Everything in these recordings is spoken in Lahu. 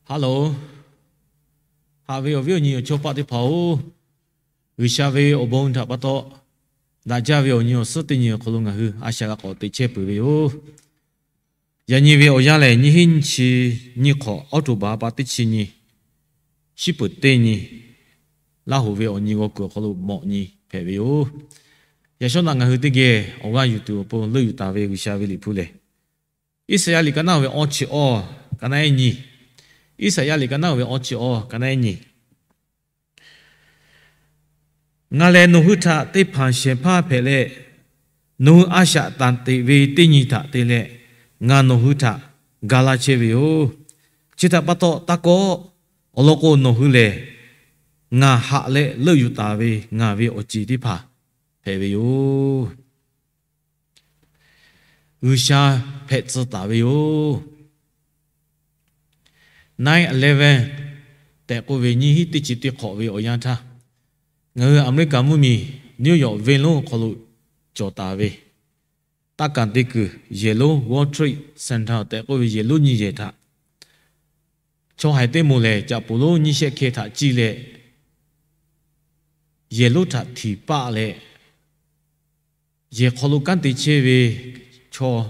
Hello, haꞈ ve awˬ viˉ awˬ nyi awˬ chawˇ paˆ teˇ hpaˍ-oˬ, G'uiˬsha ve awˬ bon htaꞈ pa taw, daꞈ jaˇ ve awˬ nyi awˬ suhˉ teˇ nyi awˬ hk'aw lo ngaˬ hui a shaꞈ g'a k'awꞈ te chehˇ peuˬ ve yoˬ. Yaꞈ nyi ve awˬ yanˇ lehˬ, nyiˇ hinˉ nyiˇ chi nyiˇ hk'awꞈ October pa teˇ chi nyi, shiˉ peuˍ teˇ nyi, Laˇ hoꞈ ve awˬ nyi g'aw kuiˬ awˬ hk'aw lo mawꞈ nyi hpehꞈ ve yoˬ. Yaꞈ shawˉ naꞈ ngaˬ hui teˇ geh awˬ g'aˇ yuˬ tuˬ awˬ pon leuˆ yuˬ taˍ ve G'uiˬsha ve liꞈ hpu lehˬ, Iˉsaˍyaˆ liꞈ ka naˉ ve awˇ chi awˇ, ka naˉ ehˉ nyi. Iˉsaˍyaˆ liꞈ ka naˉ ve awˇ chi awˇ, ka naˉ ehˉ nyi. Ngaˬ lehˬ nawˬ hui htaꞈ teˇ hpanˍ shehˍ hpaˇ hpehꞈ leh, nawˬ hui a shaꞈ tanˬ teꞈ ve teˇ nyi htaꞈ te leh, ngaˬ nawˬ hui htaꞈ ga laˇ chehˇ ve yoˬ. Chi htaꞈ pa taw taˇ kawˆ. Awˬ lawn k'o, nawˬ hui lehˬ ngaˬ haꞈ leh leuˆ yuˬ taˍ ve ngaˬ ve awˬ ceˬ teˇ hpaˍ hpehꞈ ve yoˬ. G'uiˬsha hpehꞈ tcuh taˍ ve yoˬ. Nine eleven tehꞈ k'oˆ ve nyiˇ hinˉ teˇ chi teˇ hk'awꞈ ve awˬ yanˇ htaˇ, ngaˬ hui Aˍmeˍriˆkaˍ mvuhˇmiˬ New York venˇ lonˉ awˬ hk'aw lo cawˬ taˍ ve, taˇ kaˍ te kuiˬ yehˬ lonˉ World Trade Center tehꞈ k'oˆ ve yehˬ lonˉ nyiˇ yehˬ htaꞈ chaw haiˬ teˇ moˍ lehˬ, caꞈ poˍ lonˉ nyiˇ shehˆ hkeh htaꞈ ciˇ leh, yehˬ lonˉ htaꞈ htiˍ paˆ leh, yehˬ hk'aw lo kanˉ te chehˇ ve chaw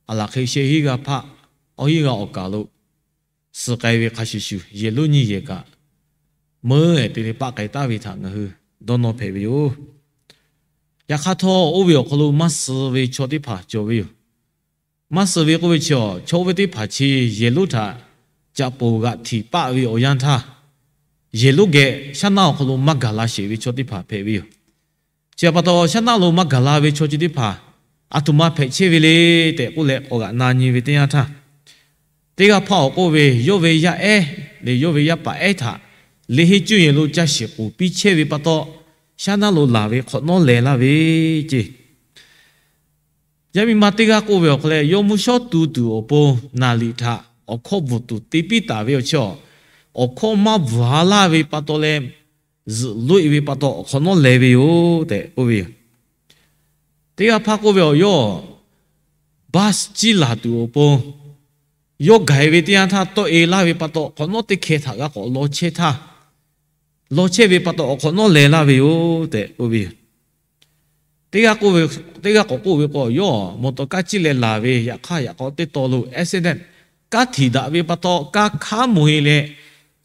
aˬ laˬ hk'e shehˆ hinˉ g'aˇ hpaˆ, awˇ hinˉ g'aˇ awˬ kaˍ lo suh k'ai ve hk'a shuˍ shuˍ, yehˬ lonˉ nyiˇ yehˬ kaꞈ meuˉ ehˍ te leh paˆ k'ai taˍ ve htaꞈ ngaˬ hui dawˇ nawˇ hpehꞈ ve yoˬ. Yaꞈ hk'aˇ htawˇ, oˇ ve awˬ hk'aw lo maˇ suh ve chaw teˇ hpaˍ cawˬ ve yoˬ. Maˇ suh ve k'oˆ ve chi, chaw oˇ ve teˇ hpaˍ chi yehˬ lonˉ htaꞈ caꞈ poˍ g'aꞈ htiˍ paˆ ve awˬ yanˇ htaˇ, yehˬ lonˉ geh shaˉ naˆ awˬ hk'aw lo maˇ gaˬ la sheˍ ve chaw teˇ hpaˍ hpehꞈ ve yoˬ. Chi htaꞈ pa taw, shaˉ naˆ lo maˇ gaˬ la ve chaw chi teˇ hpaˍ aˬ htoꞈ ma hpehꞈ chehˇ ve le tehꞈ k'oˆ leh k'awꞈ g'aꞈ na nyi ve teˇ yanˇ htaˇ, teˇ g'aˇ hpaˇ awˬ k'oˆ ve, yawˇ ve yaˇ ehˉ leh yawˇ ve yaˇ paˍ ehˉ htaꞈ liꞈ henˇ cuˇ yehˬ lo caˇ shiˍ k'oˍ piˇ chehˇ ve pa taw, shaˉ naˆ lo laˬ ve hk'awꞈ nawˉ leh laˇ ve ceˇ. Yaˇ miˇ ma teˇ g'aˇ k'oˆ ve awˬ hk'aw leh, yawˇ mvuhˇ shawˉ tu tuˬ awˬ pon naˍ liꞈ htaꞈ awˬ hkawˇ bvuhˬ tuˬ te piˇ taˍ ve awˬ chi awˬ, awˬ hkawˇ maˇ bvuhˬ ha laˇ ve pa taw leh zuhꞈ loꞈ e ve pa taw awˬ hk'awꞈ nawˉ leh ve yoˬ tehꞈ k'oˆ ve yoˬ. Teˇ g'aˇ hpaˇ k'oˆ ve awˬ, yawˇ bus ciˇ laˬ tuˬ awˬ pon yawˇ gaˬ e ve teˇ yanˇ htaˇ tawˆ e laˇ ve pa taw, hk'awꞈ nawˉ teˇ hkeh htaꞈ g'a k'awꞈ law chehˇ htaˇ, law chehˇ ve pa taw awˬ hk'awꞈ nawˉ leh laˇ ve yoˬ tehꞈ k'oˆ ve yoˬ. Teˇ g'aˇ k'oˆ ve, teˇ g'aˇ k'awꞈ k'oˆ ve k'o, yawˇ mawˬ tawˍ kaˇ ciˇ leh laˬ ve, yaꞈ hk'aˇ yaꞈ k'aw teˇ taw lo accident, kanˉ htiˍ daꞈ ve pa taw kanˉ hkanˉ mawˬ e leh,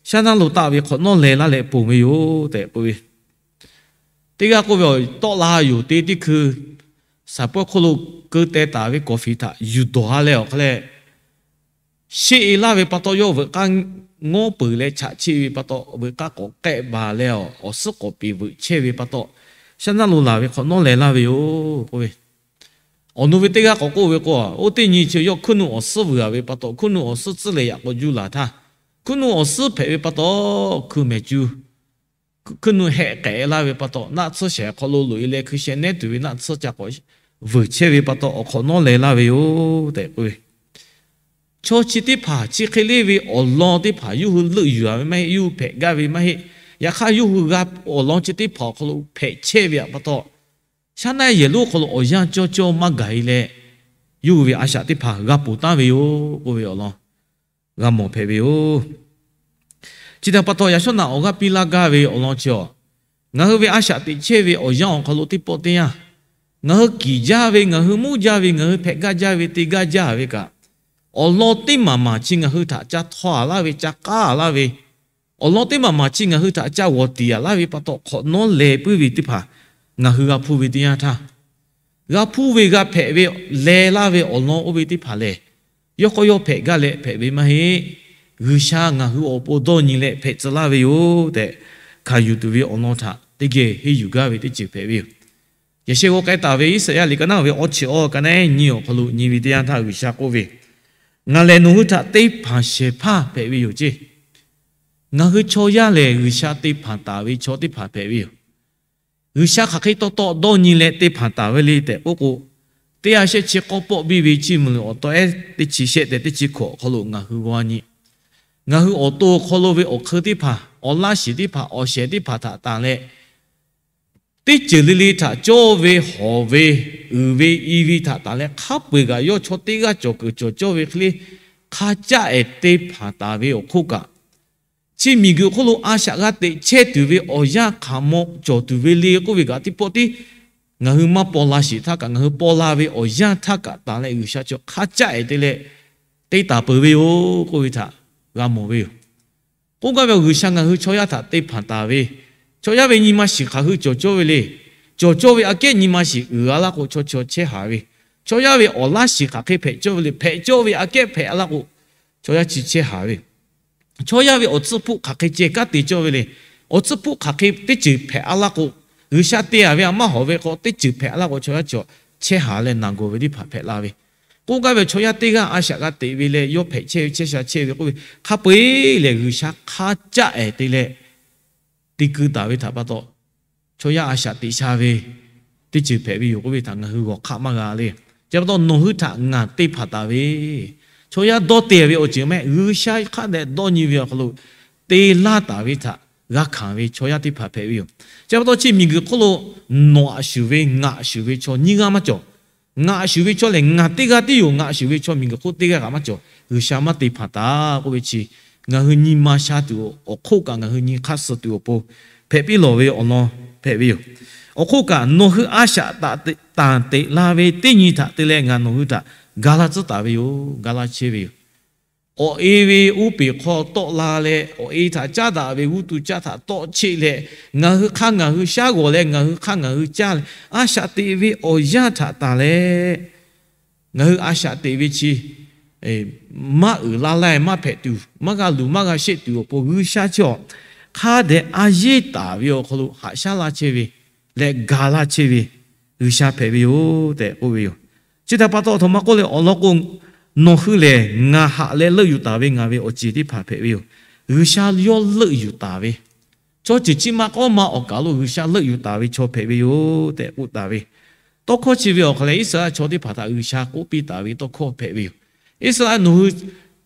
shaˉ naˆ lo taˆ ve hk'awꞈ nawˉ leh laˇ leh ponˬ ve yoˬ tehꞈ k'oˆ ve. Teˇ g'aˇ k'oˆ ve awˬ, tawˆ la yoˬ te teˇ hkui, saˍ pawehˇ hk'oˆ lo keu teh taˍ ve kawˍ fiˍ htaꞈ yuˬ dawˬ ha leh awˬ hk'aw leh, sheˆ e laˇ ve pa taw yawˇ veuꞈ k'aˇ ngawˉ peuˬ leh chaꞈ cheˆ ve pa taw, veuꞈ k'aˇ k'awꞈ k'ehˆ baˬ leh awˬ suhˉ k'awꞈ peˍ veuꞈ chehˇ ve pa taw, shaˉ naˆ lo laˬ ve hk'awꞈ nawˉ leh laˇ ve yoˬ k'oˆ ve. Awˬ nu ve teˇ g'aˇ k'awꞈ k'oˆ ve k'o, oˇ teˇ nyi chi yawˇ hkuiˉ nuˆ awˬ suhˉ vuiˬ a ve pa taw, hkuiˉ nuˆ awˬ suhˉ tcuhˉ leh yaꞈ k'aw juˇ laˬ htaˇ, hkuiˉ nuˆ awˬ suhˉ hpehꞈ ve pa taw, hkui mehˍ cuˇ hkuiˉ nuˆ hehˆ k'ehꞈ laˇ ve pa taw, naˆ tsuhˇ shehˍ hk'aw lo loꞈ e leh hkui sheh nehˉ tuˬ ve naˆ tsuhˇ ca k'awꞈ vuiˬ chehˇ ve pa taw awˬ hk'awꞈ nawˉ leh laˇ ve yoˬ tehꞈ k'oˆ ve. Chaw chi teˇ hpaˍ chi hk'e le ve awˬ lawn teˇ hpaˍ yawˇ hui leuˆ yuˬ a ve maˇ heˆ, yawˇ hui hpehꞈ gaˇ ve maˇ heˆ. Yaꞈ hk'aˇ yawˇ hui g'a awˬ lawn chi teˇ hpaˍ awˬ hk'aw lo hpehꞈ chehˇ ve pa taw, shaˉ naˆ yehˬ lonˉ hk'aw lo awˬ yanˇ cawˇ cawˇ maˇ gaˬ e leh, yawˇ hui ve a shaꞈ teˇ hpaˍ g'a ponˬ taˍ ve yoˬ k'oˆ ve awˬ lawn g'a mawˬ hpehꞈ ve yoˬ. Chi htaꞈ pa taw, yaꞈ shawˉ naꞈ awˬ g'aˇ piˇ laˇ gaˇ ve awˬ lawn chi awˬ, ngaˬ hui ve a shaꞈ teꞈ chehˇ ve awˬ yanˇ awˬ hk'aw lo teˇ pawˆ teˇ yanˇ, ngaˬ hui kiˬ jaˇ ve, ngaˬ hui mvuhˇ jaˇ ve, ngaˬ hui hpehꞈ gaˇ jaˇ ve, te gaˇ jaˇ ve kaꞈ, awˬ lawn teˇ maˬ maˬ chi ngaˬ hui htaꞈ ca htaw a laˇ ve, ca k'aˉ a laˇ ve, awˬ lawn teˇ maˬ maˬ chi ngaˬ hui htaꞈ ca g'awˬ tiˍ a laˇ ve pa taw hk'awꞈ nawˉ leh puiˉ ve teˇ hpaˍ ngaˬ hui g'a hpuˇ ve teˇ yanˇ htaˇ, g'a hpuˇ ve g'a hpehꞈ ve leh laˇ ve awˬ lawn oˇ ve teˇ hpaˍ lehˬ, yawˇ k'aw yawˇ hpehꞈ gaˇ leh hpehꞈ ve maˇ heˆ. G'uiˬsha ngaˬ hui awˬ pon dawˇ nyi leh hpehꞈ tcuh laˇ ve yoˬ tehꞈ hkanˍ yuˬ tuˬ ve awˬ lawn htaꞈ teˇ geh henˇ yuˬ gaˇ ve teˇ ceuˬ hpehꞈ ve yoˬ. Yaꞈ sheh g'aw k'ai taˍ ve Iˉsaˍyaˆ liꞈ ka naˉ ve awˇ chi awˇ, ka naˉ ehˉ nyi awˬ hk'aw lo nyi ve teˇ yanˇ htaˇ G'uiˬsha k'oˆ ve, Ngaˬ lehˬ nawˬ hui htaꞈ teˇ hpanˍ shehˍ hpaˇ hpehꞈ ve yoˬ ceˇ. Ngaˬ hui chaw yaˇ lehˬ G'uiˬsha te hpanˍ taˍ ve chaw teˇ hpaˍ hpehꞈ ve yoˬ. G'uiˬsha hk'aˬ hk'e tawˇ tawˆ dawˇ nyi leh te hpanˍ taˍ ve le tehꞈ k'oˆ k'o, teˇ ha shehˆ chi k'awˇ pawˆ biˇ ve Chiˇ mvuhˬ liꞈ awˬ taw ehˉ teˇ chi shehˆ tehꞈ teˇ chi hkawꞈ awˬ hk'aw lo ngaˬ hui g'aw nyi. Ngaˬ hui awˬ to awˬ hk'aw lo ve awˬ hk'eun teˇ hpaˍ, awˬ laˇ shiˍ teˇ hpaˍ, awˬ shehˍ teˇ hpaˍ htaꞈ tanˬ leh, teˇ ceuˬ le le htaꞈ cawˇ ve, hawˍ ve, uiˍ ve, i ve htaꞈ tanˬ leh hk'a peu-eˬ kaꞈ yawˇ chaw teˇ g'aˇ cawˬ kuiˬ cawˬ cawˇ ve hk'e le, hk'a caˆ ehˍ te hpanˍ taˍ ve awˬ hk'oˆ kaꞈ, chi miˬguiˬ hk'oˆ lo a shaꞈ g'a teꞈ chehˇ tuˬ ve awˬ yanˇ hk'aˬ maw cawˬ tuˬ ve le k'oˆ ve kaꞈ teˇ pawˆ tiˉ ngaˬ hui maˇ paw la sheˍ htaˇ kaꞈ, ngaˬ hui paw la ve awˬ yanˇ htaˇ kaꞈ taˍ leh G'uiˬsha chi hk'a caˆ ehˍ te leh te taˍ peuˬ ve yoˬ k'oˆ ve htaꞈ g'a mawˬ ve yoˬ. K'oˆ gaˇ ve, G'uiˬsha ngaˬ hui chaw yaˇ htaꞈ te hpanˍ taˍ ve, chaw yaˇ ve nyi ma shiˍ hk'aˬ hui cawˬ cawˇ ve le. Cawˬ cawˇ ve aꞈ kehˉ nyi ma shiˍ uiˍ a laˇ k'o, chaw chaw chehˇ haˍ ve, chaw yaˇ ve awˬ laˇ shiˍ hk'aˬ hk'e hpehꞈ cawˇ ve le. Hpehꞈ cawˇ ve aꞈ kehˉ hpehꞈ a laˇ k'o, chaw yaˇ chi chehˇ haˍ ve, chaw yaˇ ve awˬ tcuhˉ hpuˆ hk'aˬ hk'e ceh kanˉ te cawˇ ve le. Awˬ tcuhˉ hpuˆ hk'aˬ hk'e teˇ ceuˬ hpehꞈ a laˇ k'o, G'uiˬsha te a ve aꞈ maˇ hawˍ ve k'o, teˇ ceuˬ hpehꞈ a laˇ k'o, chaw yaˇ chaw chehˇ haˍ leh naˬ gawˬ ve teˇ hpaˍ hpehꞈ la ve. K'oˆ gaˇ ve, chaw yaˇ teˇ g'aˇ a shaꞈ g'a teꞈ ve leh yawˇ hpehꞈ chehˇ ve chehˇ sha chehˇ ve k'oˆ ve hk'a peu-eˬ lehˬ, G'uiˬsha hk'a caˆ ehˍ te leh te keu taˍ ve htaꞈ pa taw, chaw yaˇ a shaꞈ teꞈ sha ve teˇ ceuˬ hpehꞈ ve yoˬ k'oˆ ve htaꞈ ngaˬ hui g'awˬ hk'aˆ maˇ g'a le. Chi pa taw nawˬ hui htaꞈ ngaˬ te hpanˍ taˍ ve, chaw yaˇ dawˇ te ve awˬ ceuˬ mehˆ, G'uiˬsha hk'a dehꞈ dawˇ nyi ve awˬ hk'aw lo te laˇ taˍ ve htaꞈ g'a hkanˍ ve chaw yaˇ teˇ hpaˍ hpehꞈ ve yoˬ. Chi pa taw chi miˬguiˬ hk'oˆ lo nawˬ aꞈ shuˍ ve, ngaˬ aꞈ shuˍ ve chaw nyiˇ g'aˇ maˇ cawˬ. Ngaˬ aꞈ shuˍ ve chaw lehˬ, ngaˬ teˇ g'aˇ tiˉ yoˬ. Ngaˬ aꞈ shuˍ ve chaw miˬguiˬ hk'oˆ teˇ g'aˇ kaꞈ maˇ cawˬ. G'uiˬsha maˇ te hpanˍ taˍ k'oˆ ve chi, ngaˬ hui nyi ma sha tuˬ awˬ hk'oˆ kaꞈ, ngaˬ hui nyi hk'aˇ suh tuˬ awˬ pon hpehꞈ piˇ lawˬ ve awˬ lawn hpehꞈ ve yoˬ. Awˬ hk'oˆ kaꞈ, nawˬ hui a shaꞈ tanˍ teꞈ la ve teˇ nyi htaꞈ te leh ngaˬ nawˬ hui htaꞈ ga laˇ tcuhˉ taˍ ve yoˬ. Ga laˇ chehˇ ve yoˬ. Awˬ e ve uˉ peˍ hk'aw tawˆ la leh, awˬ e htaꞈ caˉ daꞈ ve g'uˇ tu caˇ htaꞈ tawˆ cheˆ leh, ngaˬ hui hk'a ngaˬ hui shaˉ g'awˬ leh, ngaˬ hui hk'a ngaˬ hui caˇ leh, a shaꞈ teꞈ ve awˬ yanˇ htaꞈ tanˍ leh, ngaˬ hui a shaꞈ teꞈ ve chi maˇ uiˍ la laiˇ maˇ hpehꞈ tuˬ, maˇ g'a luˬ maˇ g'a sheˆ tuˬ awˬ pon G'uiˬsha chi awˬ hk'a dehꞈ a yeˇ taˍ ve awˬ hk'aw lo haꞈ shaˉ laˇ chehˇ ve leh ga laˇ chehˇ ve G'uiˬsha hpehꞈ ve yoˬ tehꞈ k'oˆ ve yoˬ. Chi htaꞈ pa taw, a htoꞈ ma k'oˆ le awˬ lawn k'o, nawˬ hui lehˬ ngaˬ haꞈ leh leuˆ yuˬ taˍ ve ngaˬ ve awˬ ceˬ teˇ hpaˍ hpehꞈ ve yoˬ. G'uiˬsha yawˇ leuˆ yuˬ taˍ ve, chaw ceuˬ chi ma k'awˇ ma awˬ kaˬ lo G'uiˬsha leuˆ yuˬ taˍ ve chaw hpehꞈ ve yoˬ tehꞈ k'oˆ taˍ ve tawˇ hkawˇ chi ve awˬ hk'aw leh, Iˉsaˍreˍlaˆ chaw teˇ hpaˍ htaꞈ G'uiˬsha k'oˆ piˇ taˍ ve tawˇ hkawˇ hpehꞈ ve yoˬ. Iˉsaˍreˍlaˆ nawˬ hui,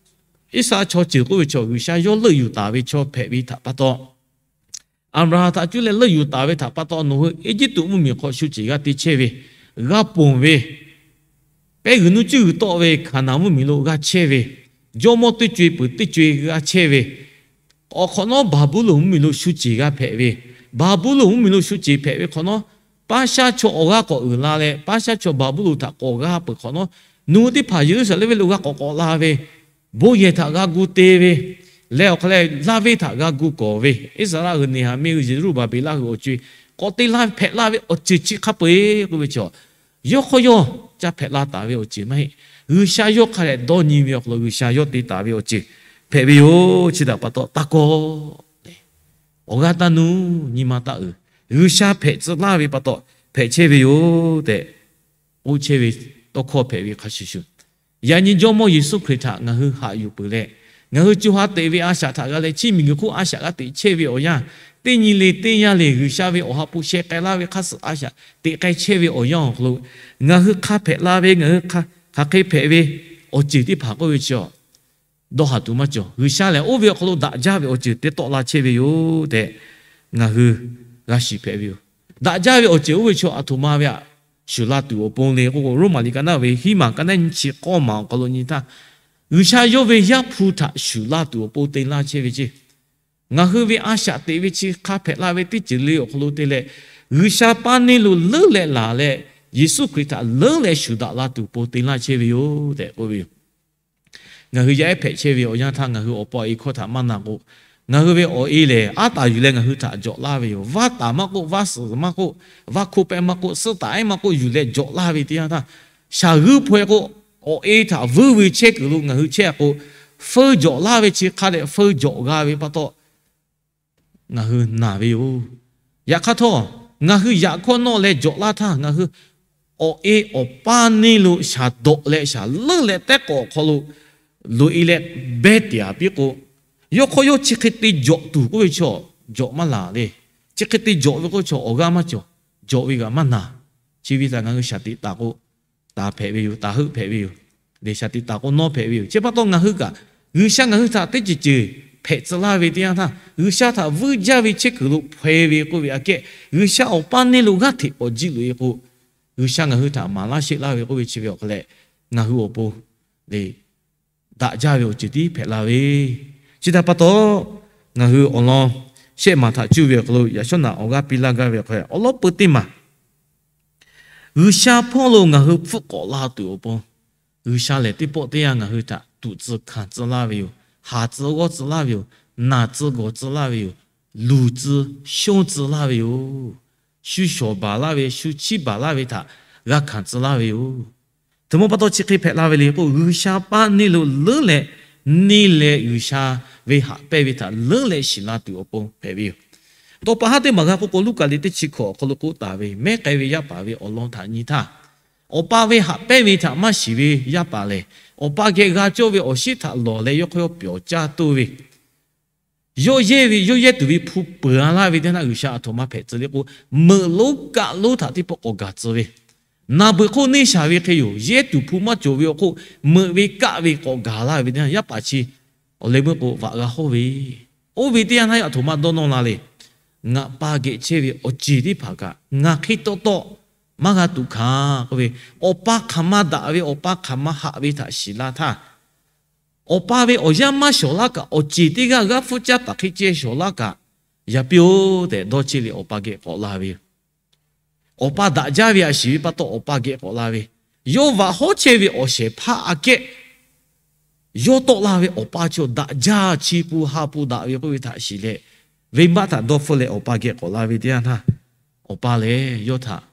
Iˉsaˍreˍlaˆ chaw ceuˬ k'oˆ ve chaw G'uiˬsha yawˇ leuˆ yuˬ taˍ ve chaw hpehꞈ ve htaꞈ pa taw, Aˍbraˍhanˍ htaꞈ cuˇ leh leuˆ yuˬ taˍ ve htaꞈ pa taw, nawˬ hui Eˇjiˇtuꞈ mvuhˇmiˬ hk'aw shu ceˬ g'a te chehˇ ve, g'a ponˬ ve, pehˉ g'uiˬ nuˇ cuˇ g'uiˬ tawˆ ve Hkaˍnanˍ mvuhˇmiˬ lo g'a chehˇ ve, jawˇmawˇ teˇ co-e peuˬ teˇ co-e g'a chehˇ ve, awˬ hk'awꞈ nawˉ Baˍbuˍlonˍ mvuhˇmiˬ lo shu ceˬ g'a hpehꞈ ve, Baˍbuˍlonˍ mvuhˇmiˬ lo shu ceˬ hpehꞈ ve hk'awꞈ nawˉ, paˇ shaˉ chaw awˬ g'aˇ k'awꞈ uiˍ la leh, paˇ shaˉ chaw Baˍbuˍlonˍ htaꞈ k'awꞈ g'a peuˬ hk'awꞈ nawˉ, nawˬ hui teˇ hpaˍ Yeˍruˆsaˍlehnˍ venˇ lo g'a k'awꞈ k'awꞈ la ve, bon yehˬ htaꞈ g'a gu te ve, leh awˬ hk'aw leh laˇ venˇ htaꞈ g'a gu kawˬ ve, Iˉsaˍreˍlaˆ hui Neˍhaˍmiˆ hui Zeˍruˆbaˍbeˍlaˆ hui awˬ co-e k'awꞈ te laˇ hpehꞈ laˇ ve awˬ ceuˬ chi hk'a peu-eˬ k'oˆ ve chaw, yawˇ hk'aw yawˇ caˇ hpehꞈ laˇ taˍ ve awˬ ceuˬ maˇ heˆ. G'uiˬsha yawˇ hk'a dehꞈ dawˇ nyi ve awˬ hk'aw lo G'uiˬsha yawˇ te taˍ ve awˬ ceuˬ hpehꞈ ve yoˬ. Chi htaꞈ pa taw, taˇ kawˆ leh, awˬ g'aˇ taˇ nuˇ, nyi ma taˇ uiˍ, G'uiˬsha hpehꞈ tcuh laˇ ve pa taw hpehꞈ chehˇ ve yoˬ tehꞈ k'oˆ chehˇ ve tawˇ hkawˇ hpehꞈ ve hk'a shuˍ shuˍ, yaꞈ nyi Jawˇmawˇ Yeˍsuˆ Hkriꞈ htaꞈ ngaˬ hui haꞈ yuˬ peuˬ leh, ngaˬ hui co ha teꞈ ve a shaꞈ htaꞈ g'a leh, chi miˬguiˬ hk'oˆ a shaꞈ g'a teꞈ chehˇ ve awˬ yanˇ, teˇ nyi le teˇ yanˇ le G'uiˬsha ve awˬ ha hpu sheh k'ai laˇ ve hk'aˇ suh a shaꞈ teꞈ k'ai chehˇ ve awˬ yanˇ awˬ hk'aw lo, ngaˬ hui hk'a hpehꞈ la ve, ngaˬ hui hk'aˬ hk'e hpehꞈ ve awˬ ceuˬ teˇ hpaˍ k'oˆ ve chi a dawˇ haˍ tuˬ maˇ cawˬ. G'uiˬsha lehˬ oˇ ve awˬ hk'aw lo daꞈ jaˇ ve awˬ ceuˬ te tawˆ la chehˇ ve yoˬ tehꞈ ngaˬ hui g'a shiˍ hpehꞈ ve yoˬ. Daꞈ jaˇ ve awˬ ceuˬ oˇ ve chaw aˬ htoꞈ ma ve aꞈ shuˍ la tuˬ awˬ pon le k'oˆ k'o, Roˉmaꞈ liꞈ ka naˉ ve hiˉ maˬ ka naˉ nyi chi k'awˇ maˬ awˬ hk'aw lo nyi htaˇ, G'uiˬsha yawˇ ve Yaˇ hpu htaꞈ shuˍ la tuˬ awˬ pon te laˇ chehˇ ve ceˇ. Ngaˬ hui ve a shaꞈ teꞈ ve chi hk'a hpehꞈ la ve teˇ ceuˬ le awˬ hk'aw lo te leh, G'uiˬsha paˇ neˇ lo leuˉ leh laˬ leh, Yeˍsuˆ Hkriꞈ htaꞈ leuˉ leh shuˍ daꞈ la tuˬ awˬ pon te laˇ chehˇ ve yoˬ tehꞈ k'oˆ ve yoˬ. Ngaˬ hui yaˇ ehˉ hpehꞈ chehˇ ve awˬ yanˇ htaˇ, ngaˬ hui awˬ pa awˬ e hkawˇ htaꞈ maˇ na k'o, ngaˬ hui ve awˬ e lehˬ aˉ taˍ yuˬ leh ngaˬ hui htaꞈ jawꞈ laˇ ve yoˬ. Vaˇ taˍ maˇ k'oˆ, vaˇ suhˍ maˇ k'oˆ, vaˇ hkoˇ pehˇ maˇ k'oˆ, suhˉ taˍ ehˉ maˇ k'oˆ yuˬ leh jawꞈ laˇ ve teˇ yanˇ htaˇ, shaˍ g'uiˇ hpaw e k'o, awˬ e htaꞈ vuiˇ ve chehˇ kuiˬ lo ngaˬ hui chehˇ k'o, feu jawꞈ laˇ ve chi hk'a dehꞈ feu jawꞈ g'a ve pa taw, ngaˬ hui naˬ ve yoˬ. Yaꞈ hk'aˇ htawˇ, ngaˬ hui yaꞈ hkawˇ nawˆ leh jawꞈ laˇ htaˇ, ngaˬ hui awˬ e awˬ paˇ neˇ lo shaˍ dawꞈ leh shaˍ leuˉ leh teˇ k'awꞈ awˬ hk'aw lo loꞈ e leh behˇ tiˍ a piˇ k'o, yawˇ hk'aw yawˇ chi hk'e te jawꞈ tuˬ k'oˆ ve chaw jawꞈ maˇ laˬ le. Chi hk'e te jawꞈ ve k'oˆ chaw awˬ g'aˇ maˇ cawˬ. Jawꞈ ve g'aꞈ maˇ naˬ. Chi ve htaꞈ ngaˬ hui shaˍ tiꞈ taˍ k'o, taˍ hpehꞈ ve yoˬ, taˍ heuˆ hpehꞈ ve yoˬ. Lehˬ shaˍ tiꞈ taˍ k'o nawˉ hpehꞈ ve yoˬ. Chi pa taw ngaˬ hui kaꞈ, G'uiˬsha ngaˬ hui htaꞈ teˇ ceuˬ ceuˬ hpehꞈ tcuh laˇ ve teˇ yanˇ htaˇ, G'uiˬsha htaꞈ vuiˇ jaˇ ve chehˇ kuiˬ lo hpaw e ve k'oˆ ve aꞈ kehˉ, G'uiˬsha awˬ paˇ neˇ lo g'aˇ hteꞈ k'awꞈ jiˆ loꞈ e k'o, G'uiˬsha ngaˬ hui htaꞈ maˍ laˇ sheˆ laˇ ve k'oˆ ve chi ve awˬ hk'aw leh, ngaˬ hui awˬ pon le daꞈ jaˇ ve awˬ ceuˬ tiˉ hpehꞈ la ve. Chi htaꞈ pa taw, ngaˬ hui awˬ lawn shehˆ maˬ htaꞈ cuˇ ve awˬ hk'aw lo yaꞈ shawˉ naꞈ awˬ g'aˇ piˇ laˇ gaˇ ve awˬ hk'aw lo awˬ lawn peu teˇ maˬ, G'uiˬsha hpawˇ lo ngaˬ hui hpfuhˆ k'awꞈ la tuˬ awˬ pon, G'uiˬsha lehˬ teˇ pawˆ teˇ yanˇ ngaˬ hui htaꞈ tuꞈ tcuh hkanˍ tcuh laˇ ve yoˬ. Haˍ tcuh g'awˇ tcuh laˇ ve yoˬ. Naˬ tcuh gawˬ tcuh laˇ ve yoˬ. Luˬ tcuh shonˇ tcuh laˇ ve yoˬ. Shu shawˍ baˬ laˇ ve, shu chiˇ baˬ laˇ ve htaꞈ g'a hkanˍ tcuh laˇ ve yoˬ. Htoꞈ ma pa taw chi hk'e hpehꞈ la ve le k'o, G'uiˬsha paˇ neˇ lo leuˉ leh, neˇ leh G'uiˬsha ve haꞈ pehnˇ ve htaꞈ leuˉ leh shiˍ la tuˬ awˬ pon hpehꞈ ve yoˬ. Tawˇ pa haˉ teˇ maˬ g'a k'oˆ k'o, Luˉkaꞈ liꞈ teˇ chi hkawꞈ awˬ hk'aw lo k'oˆ taˍ ve, mehˉ k'ai ve yaˇ paˍ ve awˬ lawn htaꞈ nyi htaˇ, awˬ pa ve haꞈ pehnˇ ve htaꞈ maˇ shiˍ ve yaˇ paˍ lehˬ, awˬ pa geh g'a cawˇ ve awˬ shiˉ htaꞈ lawˬ leh yawˇ hk'aw yawˇ pyawˬ caˇ toˇ ve, yawˇ yehˇ ve, yawˇ yehˇ tuˬ ve hpu peuˬ a laˇ ve teˇ yanˇ, G'uiˬsha aˬ htoꞈ ma hpehꞈ tcuh le k'o, meuꞈ lonˉ kaˆ lonˉ htaꞈ teˇ pawˆ k'awꞈ gaˬ tcuh ve, naˬ beuꞈ hk'oˆ neˇ shaˍ ve hk'e yoˬ. Yehˇ tuˬ hpu maˇ cawˬ ve awˬ hk'oˆ, meuꞈ ve kaˆ ve k'awꞈ gaˬ laˇ ve teˇ yanˇ, yaˇ paˍ chi awˬ leh meuˇ k'o vaꞈ g'a hawˇ ve, oˇ ve teˇ yanˇ htaˇ aˬ htoꞈ ma dawˇ nawˇ la le. Ngaˬ pa geh chehˇ ve awˬ ceˬ teˇ hpaˍ kaꞈ ngaˬ hk'e taw taw maˇ g'a tuꞈ hkanˍ k'oˆ ve, awˬ pa hk'aˬ ma daꞈ ve, awˬ pa hk'aˬ ma haꞈ ve htaꞈ shiˍ la htaˇ, awˬ pa ve awˬ yanˇ maˇ shawˍ laˇ kaꞈ, awˬ ceˬ teˇ g'aˇ g'aˇ hpfuhˇ caˇ taˍ hk'e ceh shawˍ laˇ kaꞈ, yaꞈ piˇ-oˬ tehꞈ dawˇ cheˇ leh awˬ pa geh k'awꞈ la ve yoˬ. Awˬ pa daꞈ jaˇ ve htaꞈ shiˍ ve pa taw awˬ pa geh k'awꞈ la ve, yawˇ vaꞈ hawˉ chehˇ ve awˬ shehˍ hpaˇ aꞈ kehˉ yawˇ tawˆ la ve awˬ pa chaw daꞈ jaˇ, chi pun ha pun daꞈ ve k'oˆ ve htaꞈ shiˍ leh, venˇbaˆ htaꞈ dawˇ hpfuhˆ leh awˬ pa geh k'awꞈ la ve teˇ yanˇ htaˇ, awˬ pa lehˬ yawˇ htaꞈ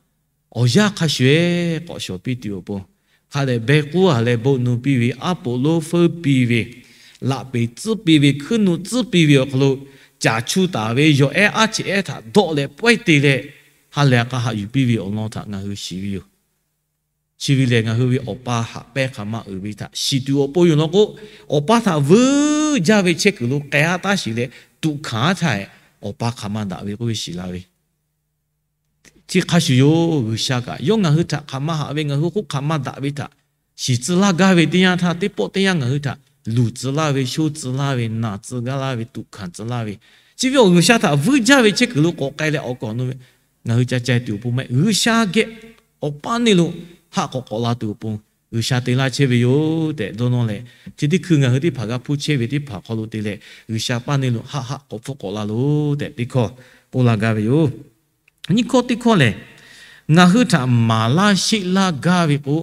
awˬ yanˇ hk'a shuˍ-eˬ k'awꞈ shawˍ piˇ tuˬ awˬ pon, hk'a dehꞈ beh k'uˉ-a leh bon nu piˇ ve, aˉ poꞈ lonˉ feuˉ piˇ ve, laꞈ peˍ tcuhˉ piˇ ve, hkuiˉ nuˆ tcuhˉ piˇ ve awˬ hk'aw lo, caˬ chu taˍ ve yawˬ ehˉ aˉ cheꞈ ehˉ htaꞈ dawˆ leh pawehˇ te leh, ha lehˬ a k'a haꞈ yuˬ piˇ ve awˬ lawn htaꞈ ngaˬ hui shiˍ ve yoˬ. Chi ve lehˬ, ngaˬ hui ve awˬ pa haꞈ pehnˇ hk'aˬ ma uiˍ ve htaꞈ shiˍ tuˬ awˬ pon yoˬ law k'o, awˬ pa htaꞈ vuiˇ jaˇ ve chehˇ kuiˬ lo k'ai-a taˉ shiˍ leh tuꞈ hkanˍ-a htaˇ, awˬ pa hk'aˬ ma daꞈ ve k'oˆ ve shiˍ la ve, chi hk'a shuˍ yoˬ. G'uiˬsha kaꞈ yawˇ ngaˬ hui htaꞈ hk'aˬ ma haꞈ ve, ngaˬ hui k'oˆ hk'aˬ ma daꞈ ve htaꞈ shiˍ tcuh laˇ gaˇ ve teˇ yanˇ htaˇ, teˇ pawˆ teˇ yanˇ ngaˬ hui htaꞈ luˬ tcuh laˇ ve, shonˇ tcuh laˇ ve, naˬ tcuh gaˇ laˇ ve, tuꞈ hkanˍ tcuh laˇ ve, chi ve awˬ G'uiˬsha htaꞈ vuiˇ jaˇ ve chehˇ kuiˬ lo k'awꞈ k'ai leh awˬ kaꞈ awˬ nu ve ngaˬ hui ca cai tuˬ awˬ pon maˇ heˆ. G'uiˬsha geh awˬ paˇ neˇ lo haˆ k'awꞈ k'awꞈ la tuˬ awˬ pon G'uiˬsha te laˇ chehˇ ve yoˬ tehꞈ dawˇ nawˇ leh, chi teˇ hkui ngaˬ hui teˇ hpaˍ g'a hpuˇ chehˇ ve teˇ hpaˍ hk'aw lo te leh, G'uiˬsha paˇ neˇ lo haˆ haˆ k'awꞈ hpfuhˆ k'awꞈ la loˬ tehꞈ teˇ hkawˇ k'oˆ laˇ gaˇ ve yoˬ. Nyiˇ hkawˇ teˇ hkawˇ lehˬ, ngaˬ hui htaꞈ maˍ laˇ sheˆ laˇ gaˇ ve k'o,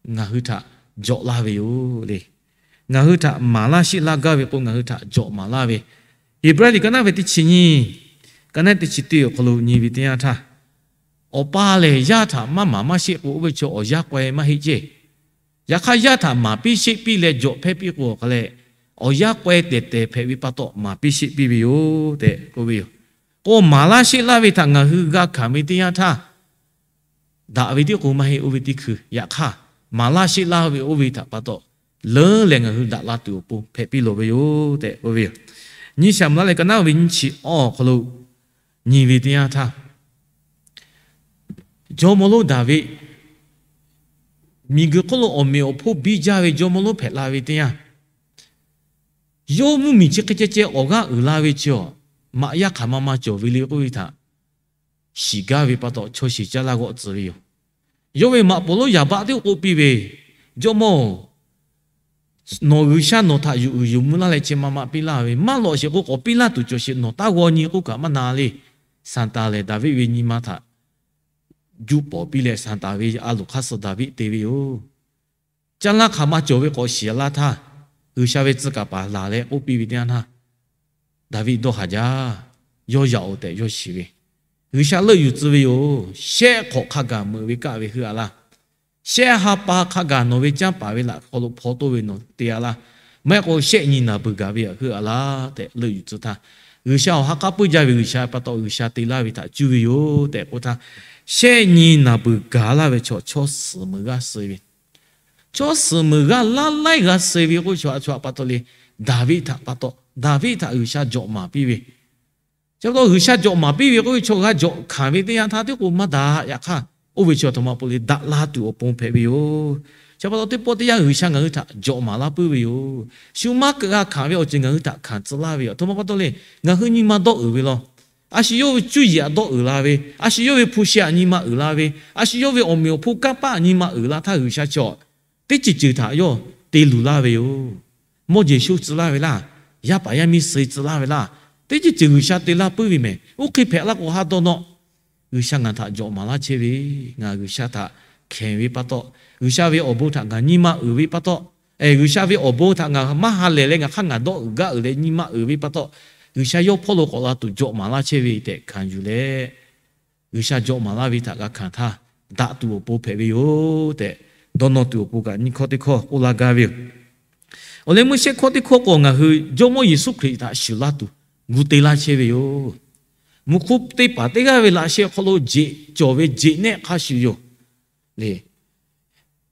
ngaˬ hui htaꞈ jawꞈ laˇ ve yoˬ le. Ngaˬ hui htaꞈ maˍ laˇ sheˆ laˇ gaˇ ve k'o, ngaˬ hui htaꞈ jawꞈ maˍ laˇ ve. Heˍbrehˇ liꞈ ka naˉ ve teˇ chi nyiˇ, ka naˉ teˇ chi teˇ awˬ hk'aw lo nyi ve teˇ yanˇ htaˇ, awˬ pa lehˬ yaˇ htaꞈ maˇ maˍ maˇ sheˆ k'o, oˇ ve chaw awˬ yanˇ k'awehˇ maˇ heˆ ceˇ. Yaꞈ hk'aˇ, yaˇ htaꞈ maˍ piˇ sheˆ piˇ leh jawꞈ hpehˇ piˇ k'o, awˬ hk'a leh awˬ yanˇ k'awehˇ tehˬ tehˬ hpehꞈ ve pa taw maˍ piˇ sheˆ piˇ ve yoˬ tehꞈ k'oˆ ve yoˬ. K'o, maˍ laˇ sheˆ laˇ ve htaꞈ ngaˬ hui g'a hkanˍ ve teˇ yanˇ htaˇ, daꞈ ve tiˉ k'o maˇ heˆ, oˇ ve teˇ hkui. Yaꞈ hk'aˇ, maˍ laˇ sheˆ laˇ ve oˇ ve htaꞈ pa taw, leuˉ leh ngaˬ hui daꞈ la tuˬ awˬ pon hpehꞈ piˇ lawˬ ve yoˬ tehꞈ k'oˆ ve yoˬ. Nyi Saˍmo laˇ leh ka naˉ ve nyiˇ chi awˬ hk'aw lo nyi ve teˇ yanˇ htaˇ, jawˇmawˇ lonˉ Daˍviˆ, miˬguiˬ hk'oˆ lo awˬ meꞈ awˬ hponˇ biˇ jaˇ ve jawˇmawˇ lonˉ hpehꞈ la ve teˇ yanˇ, yawˇ mvuhˇmiˬ chi hk'e ceh ceh awˬ g'aˇ uiˍ la ve chi awˬ, maꞈ yaˇ hk'aˬ ma ma cawˬ ve le k'oˆ ve htaꞈ shiˍ gaˇ ve pa taw, chaw shiˍ caˇ laˇ g'awˆ tcuh ve yoˬ. Yawˇ ve maꞈ poˍ lonˉ Yaˍbaˆ teˇ k'oˆ piˇ ve, Jawˇmawˇ-oˬ, nawˬ G'uiˬsha nawˬ htaꞈ yuˬ uiˍ yuˬ mvuh laˇ leh chi ma ma piˇ laˇ ve, maˇ lawꞈ sheˍ k'o k'awꞈ piˇ laˇ tuˬ cawˬ sheˍ, nawˬ taˇ g'aw nyi k'oˆ kaꞈ maˇ na le. Sanˍtanˍ lehˬ Daˍviˆ ve nyi ma htaꞈ juˇ pawˍ piˇ leh, Sanˍtanˍ ve a loˍ hk'aˇ suh Daˍviˆ te ve yoˬ. Caˇ laˇ hk'aˬ ma cawˬ ve k'awꞈ shiˍ laˇ htaˇ, G'uiˬsha ve tcuh kaˍ paˍ laˬ leh k'oˆ piˇ ve teˇ yanˇ htaˇ, Daˍviˆ dawˇ haˍ jaˇ. Yawˇ yaꞈ-oˬ tehꞈ yawˇ shiˍ ve, G'uiˬsha leuˆ yuˬ tcuh ve yoˬ. Shehˆ hk'awꞈ hk'a gaˬ meuꞈ ve kaˆ ve heuˆ-a laˇ. Shehˆ ha pa hk'a gaˬ nawˬ ve canˇ paˍ ve laꞈ hk'aw lo hpaw toˇ ve nawˬ te-a laˇ. Maˇ heˆ k'o shehˆ nyi naˬ beuˬ gaˬ ve heuˆ-a laˇ tehꞈ leuˆ yuˬ tcuh htaˇ, G'uiˬsha awˬ ha k'aˉ puiˉ jaˇ ve G'uiˬsha pa taw G'uiˬsha te laˇ ve htaꞈ cuˇ ve yoˬ tehꞈ k'oˆ htaˇ, shehˆ nyi naˬ beuˬ gaˬ laˇ ve chaw, chaw suhˍ meuˍ g'aˇ suh ve, chaw suhˍ meuˍ g'aˇ laˇ laiˉ g'a suh ve k'oˆ ve chaw a chaw pa taw le, Daˍviˆ htaꞈ pa taw, Daˍviˆ htaꞈ G'uiˬsha jawꞈ maˍ piˇ ve, chi pa taw G'uiˬsha jawꞈ maˍ piˇ ve k'oˆ ve chaw g'a jawꞈ hkanˍ ve teˇ yanˇ htaˇ tiˉ k'o maˇ daꞈ. Yaꞈ hk'aˇ, oˇ ve chi a htoꞈ ma pa taw le, daꞈ la tuˬ awˬ pon hpehꞈ ve yoˬ. Chi pa taw teˇ pawˆ teˇ yanˇ G'uiˬsha ngaˬ hui htaꞈ jawꞈ maˍ laˇ puiˉ ve yoˬ. Shu maˇ g'a hkanˍ ve awˬ ceuˬ ngaˬ hui htaꞈ hkanˍ tcuh laˇ ve yoˬ. A htoꞈ ma pa taw le, ngaˬ hui nyi ma dawˇ uiˍ ve law. A shu yawˇ ve cuˇ yiˍ htaꞈ dawˇ uiˍ la ve, a shu yawˇ ve hpu shi htaꞈ nyi ma uiˍ la ve, a shu yawˇ ve awˬ meꞈ awˬ hponˇ kanˇ paˆ htaꞈ nyi ma uiˍ la htaˇ, G'uiˬsha chi teˇ ceuˬ ceuˬ htaꞈ yawˇ te luˬ laˇ ve yoˬ. Mawˇ jeˬ shoˇ tcuh laˇ ve laˇ. Yaˇ paˍ yaˇ miˇ suh tcuh laˇ ve laˇ. Teˇ ceuˬ ceuˬ G'uiˬsha te laˇ puiˉ ve mehˬ. Oˇ hk'e hpehꞈ laˇ k'o, haˉ dawˇ nawˆ G'uiˬsha ngaˬ htaꞈ jawꞈ maˍ laˇ chehˇ ve, ngaˬ G'uiˬsha htaꞈ hkenˍ ve pa taw, G'uiˬsha ve awˬ bon htaꞈ ngaˬ nyi ma uiˍ ve pa taw, G'uiˬsha ve awˬ bon htaꞈ ngaˬ maˇ ha lehˬ leh ngaˬ hk'aˇ ngaˬ dawˆ uiˍ gaˇ uiˍ leh nyi ma uiˍ ve pa taw, G'uiˬsha yawˇ hpawˇ lo k'awꞈ la tuˬ jawꞈ maˍ laˇ chehˇ ve tehꞈ hkanˍ yuˬ leh, G'uiˬsha jawꞈ maˍ laˇ ve htaꞈ g'a hkanˍ htaˇ, daꞈ tuˬ awˬ pon hpehꞈ ve yoˬ tehꞈ, dawˇ nawˇ tuˬ awˬ pon kaꞈ nyiˇ hkawˇ teˇ hkawˇ k'oˆ laˇ gaˇ ve yoˬ. Awˬ leh meuˇ shehˆ hkawˇ teˇ hkawˇ k'o, ngaˬ hui Jawˇmawˇ Yeˍsuˆ Hkriꞈ htaꞈ shuˍ laˇ tuˬ gu te laˇ chehˇ ve yoˬ. Mvuhˇ hk'oˆ teˇ hpaˍ teˇ g'aˇ ve laꞈ sheh awˬ hk'aw lo jeꞈ cawˬ ve jeꞈ nehˆ hk'a shuˍ yoˬ le.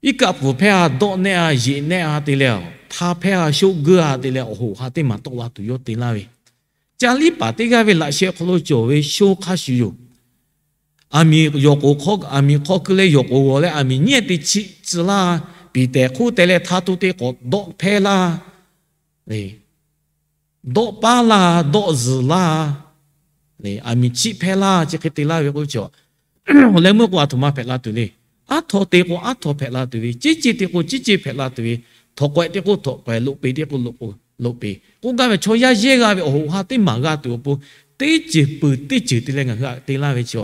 Iˉ kaˆ pfuhˍ hpehˇ a, dawˆ nehˆ a, yeꞈ nehˆ a te leh, hta hpehˇ a, shoˆ geuˆ a te leh, awˬ hoꞈ ha teˇ maˬ tawˆ la tuˬ yawˇ te laˇ ve, caˇ liˇ paˍ teˇ g'aˇ ve laꞈ sheh awˬ hk'aw lo cawˬ ve sho hk'a shuˍ yoˬ. Aˬ miˍ yawˬ k'oˍ hk'aw, aˬ miˍ hk'aw keu leh yawˬ k'oˍ g'awˬ leh, aˬ miˍ nyiˉ te chiˆ tcuh laˇ, piˍ tehˍ hk'oˆ teh leh hta to te k'awꞈ dawˆ hpehˇ laˇ, dawˆ paˉ laˇ, dawˆ zuhˬ laˇ, aˬ miˍ chiˆ hpehˇ laˇ, chi hk'e te laˇ ve k'o, awˬ leh meuˇ k'o aˬ htoꞈ ma hpehꞈ la tuˬ le. Aˉ htaw te k'o aˉ htaw hpehꞈ la tuˬ ve, ciˉ ceˇ te k'o ciˉ ceˇ hpehꞈ la tuˬ ve, htawnˍ k'awehꞈ te k'o htawnˍ k'awehꞈ, loꞈ peˍ te k'o loꞈ peˍ k'oˆ gaˇ ve chaw yaˇ yehˇ g'a ve awˬ hoꞈ ha teˇ maˬ g'a tuˬ awˬ pon, teˇ ceuˬ peuˬ teˇ ceuˬ te leh ngaˬ hui htaꞈ te laˇ ve chi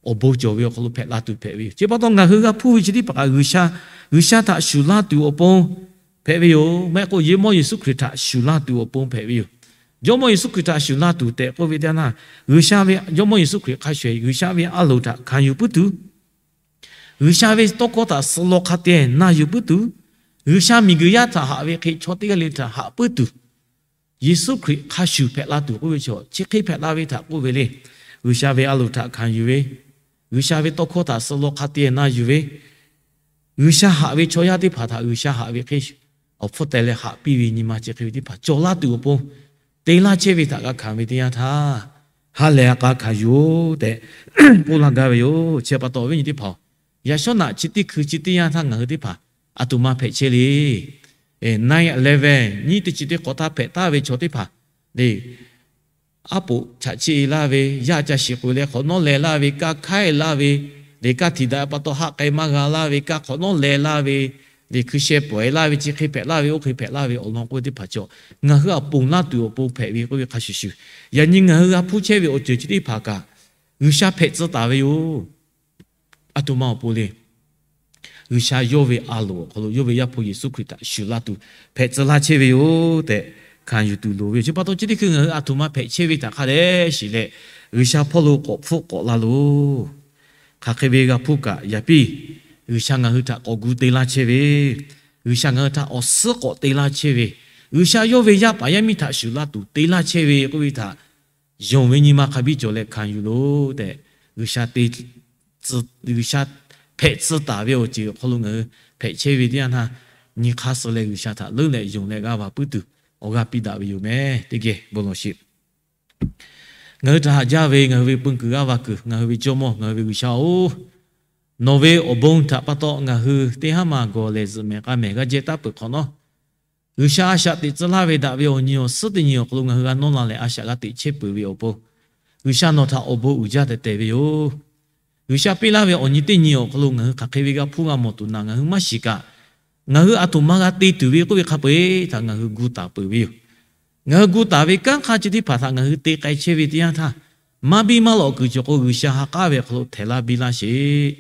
awˬ bon cawˬ ve awˬ hk'aw lo hpehꞈ la tuˬ hpehꞈ ve yoˬ. Chi pa taw ngaˬ hui g'a hpuˇ ve chi teˇ hpaˍ kaꞈ G'uiˬsha, G'uiˬsha htaꞈ shuˍ laˇ tuˬ awˬ pon hpehꞈ ve yoˬ. Maˇ heˆ k'o Jawˇmawˇ Yeˍsuˆ Hkriꞈ htaꞈ shuˍ laˇ tuˬ awˬ pon hpehꞈ ve yoˬ. Jawˇmawˇ Yeˍsuˆ Hkriꞈ htaꞈ shuˍ laˇ tuˬ tehꞈ k'oˆ ve teˇ yanˇ, G'uiˬsha ve, Jawˇmawˇ Yeˍsuˆ Hkriꞈ hk'a shuˍ G'uiˬsha ve a loˍ htaꞈ hkanˍ yuˬ puiˉ tuˬ, G'uiˬsha ve tawˇ hkawˇ htaꞈ suh law hk'a te na yuˬ puiˉ tuˬ, G'uiˬsha miˬguiˬ yaˇ htaꞈ haꞈ ve hk'e chaw teˇ g'aˇ le htaꞈ haꞈ puiˉ tuˬ, Yeˍsuˆ Hkriꞈ hk'a shuˍ hpehꞈ la tuˬ k'oˆ ve chaw chi hk'e hpehꞈ la ve htaꞈ k'oˆ ve le. G'uiˬsha ve a loˍ htaꞈ hkanˍ yuˬ ve, G'uiˬsha ve tawˇ hkawˇ htaꞈ suh law hk'a te na yuˬ ve, G'uiˬsha haꞈ ve chaw yaˇ teˇ hpaˍ htaꞈ G'uiˬsha haꞈ ve hk'e awˬ hpfuhˇ teh leh haꞈ piˇ ve nyi ma chi hk'e ve teˇ hpaˍ cawˬ laˇ tuˬ awˬ pon te laˇ chehˇ ve htaꞈ g'a hkanˍ ve teˇ yanˇ htaˇ, ha lehˬ a k'a hkanˍ yuˬ-oˬ tehꞈ k'oˆ laˇ gaˇ ve yoˬ. Chi pa taw awˬ viˉ nyi teˇ hpaˍ-oˬ, yaꞈ shawˉ naꞈ chi teˇ hkui chi teˇ yanˇ htaˇ ngaˬ hui teˇ hpaˍ aˬ htoꞈ ma hpehꞈ chehˇ le. Nine eleven nyiˇ teˇ chi teˇ hk'awꞈ htaˇ hpehꞈ taˍ ve chaw teˇ hpaˍ le, aˉ poꞈ chaꞈ chiˆ-e laˇ ve, yaˇ ca shiˍ k'oꞈ-e leh hk'awꞈ nawˉ leh laˇ ve, kaˇ hkaiˉ-e laˇ ve, le kaˇ htiꞈ daꞈ pa taw haˆ k'ai maˇ g'a laˇ ve, kaˇ hk'awꞈ nawˉ leh laˇ ve, le hkui sheh pawˍ-e laˇ ve, chi hk'e hpehꞈ laˇ ve, oˇ hk'e hpehꞈ laˇ ve awˬ lawn k'oˆ ve teˇ hpaˍ cawˬ, ngaˬ hui aˬ ponˬ laˇ tuˬ awˬ pon hpehꞈ ve k'oˆ ve hk'a shuˍ shuˍ, yaꞈ nyi ngaˬ hui g'a hpuˇ chehˇ ve awˬ ceuˬ chi teˇ hpaˍ kaꞈ G'uiˬsha hpehꞈ tcuh taˍ ve yoˬ. Aˬ htoꞈ ma awˬ pon le. G'uiˬsha yawˇ ve a loˍ awˬ hk'aw lo yawˇ ve Yaˇ hpu Yeˍsuˆ Hkriꞈ htaꞈ shuˍ laˇ tuˬ hpehꞈ tcuh laˇ chehˇ ve yoˬ tehꞈ hkanˍ yuˬ tuˬ loˍ ve yoˬ. Chi pa taw chi teˇ hkui ngaˬ hui aˬ htoꞈ ma hpehꞈ chehˇ ve htaꞈ hk'a dehꞈ shiˍ leh, G'uiˬsha hpawˇ lo k'awꞈ hpfuhˆ k'awꞈ la loˬ. Hk'aˬ hk'e ve g'a hpuˇ kaꞈ yaꞈ piˇ, G'uiˬsha ngaˬ hui htaꞈ k'awꞈ gu te laˇ chehˇ ve, G'uiˬsha ngaˬ hui htaꞈ awˬ suhˉ k'awꞈ te laˇ chehˇ ve, G'uiˬsha yawˇ ve yaˇ paˍ yaˇ miˇ htaꞈ shuˍ laˇ tuˬ te laˇ chehˇ ve k'oˆ ve htaꞈ yonˍ ve nyi ma hk'a biˇ cawˬ leh hkanˍ yuˬ loˬ tehꞈ, G'uiˬsha te G'uiˬsha hpehꞈ tcuh taˍ ve awˬ ceuˬ awˬ hk'aw lo ngaˬ hui hpehꞈ chehˇ ve teˇ yanˇ htaˇ, nyi hk'aˇ suh leh G'uiˬsha htaꞈ leuˉ leh yonˍ leh g'a va puiˉ tuˬ awˬ g'aˇ piˇ daꞈ ve yoˬ meh. Teˇ geh bon lawˬ sheˍ. Ngaˬ hui htaꞈ haꞈ jaˇ ve ngaˬ hui ve peu kuiˬ g'aˇ va kuiˬ, ngaˬ hui ve Jawˇmawˇ, ngaˬ hui ve G'uiˬsha-oˬ, nawˬ ve awˬ bon htaꞈ pa taw ngaˬ hui teˇ haˉ ma gawˬ lehˬ zuhꞈ mehˍ k'a mehˍ g'a jehˇ taˉ peuˬ hk'awꞈ nawˉ, G'uiˬsha a shaꞈ teꞈ tcuh laˇ ve daꞈ ve awˬ nyi awˬ suhˉ teˇ nyi awˬ hk'aw lo ngaˬ hui g'a nawˇ la lehˬ, a shaꞈ g'a teꞈ chehˇ peuˬ ve awˬ pon, G'uiˬsha nawˬ htaꞈ awˬ bon uiˍ jaˇ tehꞈ tehˬ ve yoˬ. G'uiˬsha piˇ laˇ ve awˬ nyi teˇ nyi awˬ hk'aw lo ngaˬ hui hk'aˬ hk'e ve g'a hpuˇ g'a mawˬ tuˬ naˬ ngaˬ hui maˇ shiˍ kaꞈ, ngaˬ hui aˬ htoꞈ ma g'a te tuˬ ve k'oˆ ve hk'a peu-eˬ htaꞈ ngaˬ hui gu taˍ peuˬ ve yoˬ. Ngaˬ hui gu taˍ ve kanˉ hk'aˇ chi teˇ hpaˍ htaꞈ ngaˬ hui te k'ai chehˇ ve teˇ yanˇ htaˇ, maˇ biˇ maˇ lawꞈ kuiˬ cawˬ k'o G'uiˬsha ha k'aˉ ve awˬ hk'aw lo htehˍ laˇ biˇ laˇ sheˍ.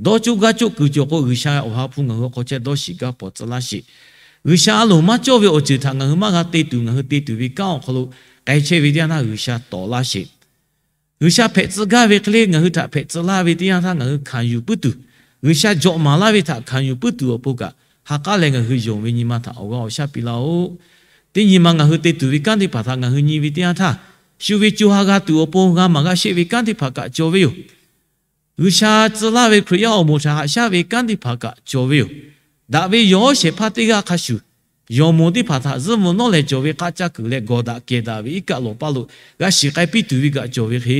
Dawˇ cuˇ gaˇ cuˆ kuiˬ cawˬ k'o G'uiˬsha ve Awˬ ha hpu ngaˬ hui awˬ hk'aw chehˇ dawˇ shiˍ gaˇ pawˍ tcuh laˇ sheˍ. G'uiˬsha a loˍ maˇ cawˇ ve awˬ ceuˬ htaꞈ ngaˬ hui maˇ g'a te tuˬ, ngaˬ hui te tuˬ ve kanˉ awˬ hk'aw lo k'ai chehˇ ve teˇ yanˇ htaˇ G'uiˬsha tawˍ laˇ sheˍ. G'uiˬsha hpehꞈ tcuh gaˇ ve hk'e le ngaˬ hui htaꞈ hpehꞈ tcuh laˇ ve teˇ yanˇ htaˇ ngaˬ hui hkanˍ yuˬ puiˉ tuˬ, G'uiˬsha jawꞈ maˍ laˇ ve htaꞈ hkanˍ yuˬ puiˉ tuˬ awˬ pon kaꞈ, ha k'aˉ leh ngaˬ hui yonˍ ve nyi ma htaꞈ awˬ g'aˇ awˬ shaˉ piˇ laˇ-oˆ. Teˇ nyi ma ngaˬ hui te tuˬ ve kanˉ teˇ hpaˍ htaꞈ ngaˬ hui nyi ve teˇ yanˇ htaˇ, shu ve co ha g'a tuˬ awˬ pon g'a maˍ g'a sheˆ ve kanˉ teˇ hpaˍ kaꞈ cawˬ ve yoˬ. G'uiˬsha tcuh laˇ ve Hkriꞈ yaˇ awˬ moˍ htaꞈ haꞈ shaˉ ve kanˉ teˇ hpaˍ kaꞈ cawˬ ve yoˬ. Daꞈ ve yawˬ shehˍ hpaˇ teˇ g'aˇ hk'a shuˍ, yawˬ moˍ teˇ hpaˍ htaꞈ zuhˆ mvuh nawˉ leh cawˬ ve k'aˆ caˇ kuiˬ leh gawˬ daꞈ kehˬ daꞈ ve iˉ kaˆ lawˬ paˇ lo g'a shiˍ k'ai piˇ tuˬ ve kaꞈ cawˬ ve hk'e,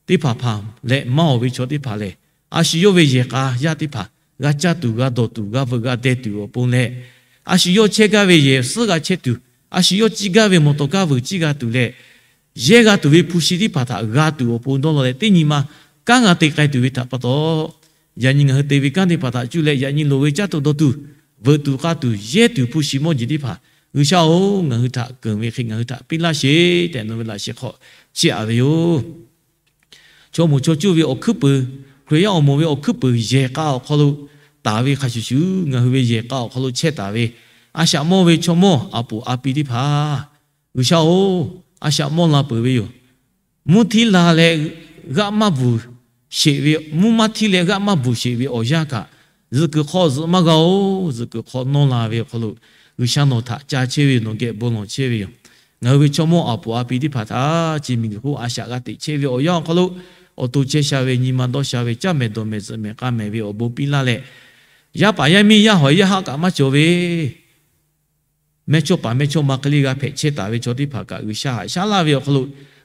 teˇ hpaˍ hpaˍ leh maˇ oˬ ve chaw teˇ hpaˍ lehˬ, a shu yawˇ ve yehˬ k'a yaˇ teˇ hpaˍ g'a caˇ tuˬ, g'a dawˬ tuˬ, g'a veuꞈ g'a deh tuˬ awˬ pon leh, a shu yawˇ chehˇ gaˇ ve yehˬ suhˉ g'a chehˇ tuˬ, a shu yawˇ ciˇ gaˇ ve mawˬ tawˍ kaˇ vuiˬ ciˇ g'a tuˬ leh, yehˇ g'a tuˬ ve hpu shi teˇ hpaˍ htaꞈ g'a tuˬ awˬ pon dawˇ law leh teˇ nyi ma kanˉ g'a te k'ai tuˬ ve htaꞈ pa taw, yaꞈ nyi ngaˬ hui te ve kanˉ teˇ hpaˍ htaꞈ cuˇ leh yaꞈ nyi loˍ ve caˇ tuˬ dawˬ tuˬ veuꞈ tuˬ k'aˇ tuˬ yehˇ tuˬ hpu shi mawˇ jeˬ teˇ hpaˍ, G'uiˬsha-oˬ, ngaˬ hui htaꞈ keunˍ ve hk'e ngaˬ hui htaꞈ piˇ laˇ sheˍ tehꞈ nawˬ ve laꞈ sheh hk'aw chiˇ aꞈ ve yoˬ. Chaw moˍ chaw cuˇ ve awˬ hkuiˉ puiˍ, Hkriꞈ yaˇ awˬ moˍ ve awˬ hkuiˉ puiˍ yehˬ k'a awˬ hk'aw lo taˍ ve hk'a shuˍ shuˍ, ngaˬ hui ve yehˬ k'a awˬ hk'aw lo chehˇ taˍ ve a shaꞈ mawˇ ve chaw mawˇ a puˍ a pi teˇ hpaˍ, G'uiˬsha-oˬ, a shaꞈ mawˇ la peuˬ ve yoˬ. Mvuhˇ htiˇ la leh g'aˆ maˇ bvuhˬ sheˍ ve, mvuhˇ maˇ htiˇ leh g'aˆ maˇ bvuhˬ sheˍ ve awˬ yanˇ kaꞈ, zuhꞈ kuiˬ hk'aw zuhꞈ maˇ g'a-oˬ. Zuhꞈ kuiˬ hk'aw nawˇ la ve awˬ hk'aw lo G'uiˬsha nawˬ htaꞈ ca chehˇ ve yoˬ, nawˬ geh bon lawˬ chehˇ ve yoˬ. Ngaˬ hui ve chaw mawˇ a puˍ a pi teˇ hpaˍ htaꞈ chi miˬguiˬ hk'oˆ a shaꞈ g'a teꞈ chehˇ ve awˬ yanˇ awˬ hk'aw lo, awˬ to chehˇ sha ve, nyi ma dawˇ sha ve, caˇ mehˍ dawˬ mehˍ zuhꞈ mehˍ k'a mehˍ ve awˬ bon piˇ laˇ leh, yaˇ paˍ yaˇ miˇ yaˇ hawˍ yaˇ haˆ kaꞈ maˇ cawˬ ve mehˇchawˇpaˍ mehˇchawˇma hk'e le g'a hpehꞈ chehˇ taˍ ve chaw teˇ hpaˍ kaꞈ G'uiˬsha haꞈ shaˉ laˇ ve awˬ hk'aw lo,